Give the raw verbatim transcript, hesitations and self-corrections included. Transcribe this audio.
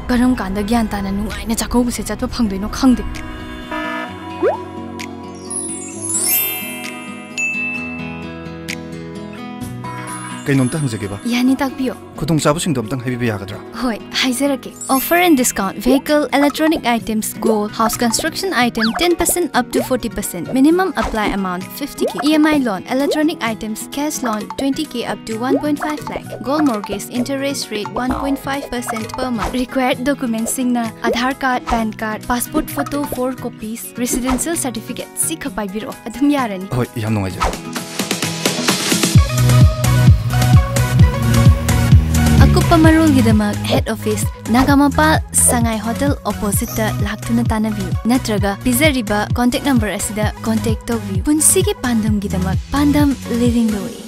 ꯀꯔꯝ ꯀꯥꯟꯗ ꯒ꯭ꯌꯥꯟ ꯇꯥꯅ ꯅꯨꯡꯉꯥꯏꯅ ꯆꯥꯛꯀꯧꯕꯁꯦ ꯆꯠꯄ ꯐꯪꯗꯣꯏꯅꯣ ꯈꯪꯗꯦ꯫ ꯀꯩꯅꯣꯝꯇ ꯍꯪꯖꯒꯦꯕ꯫ ꯌꯥꯅꯤ, ꯇꯥꯛꯄꯤꯌꯣ꯫ ꯈꯨꯗꯣꯡꯆꯥꯕꯁꯤꯡꯗꯣ ꯑꯝꯇꯪ ꯍꯥꯏꯕꯤꯕ ꯌꯥꯒꯗ꯭ꯔꯥ? ꯍꯣꯏ, ꯍꯥꯏꯖꯔꯛꯀꯦ꯫ Offer and discount: vehicle, electronic items, gold, house construction item, ten percent up to forty percent. Minimum apply amount fifty K. E M I loan, electronic items, cash loan, twenty K up to one point five lakh. Gold mortgage, interest rate one point five percent per month. Required documents ꯁꯤꯡꯅ Aadhaar card, PAN card, passport photo four copies, residential certificate ꯁꯤ ꯈꯛ ꯄꯥꯏꯕꯤꯔꯛꯑꯣ, ꯑꯗꯨꯝ ꯌꯥꯔꯅꯤ꯫ ꯍꯣꯏ, ꯌꯥꯝ ꯅꯨꯡꯉꯥꯏꯖꯔꯦ꯫ ꯑꯀꯨꯞꯄ ꯃꯔꯣꯜꯒꯤꯗꯃꯛ head office, ꯅꯥꯒꯥꯃꯄꯥꯜ ꯁꯉꯥꯏ hotel opposite ꯇ ꯂꯥꯛꯇꯨꯅ ꯇꯥꯟꯅꯕꯤꯌꯨ, ꯅꯠꯇ꯭ꯔꯒ ꯄꯤꯖꯔꯤꯕ contact number ꯑꯁꯤꯗ contact ꯇꯧꯕꯤꯌꯨ꯫ ꯄꯨꯟꯁꯤꯒꯤ ꯄꯥꯟꯗꯝꯒꯤꯗꯃꯛ ꯄꯥꯟꯗꯝ, leading the way꯫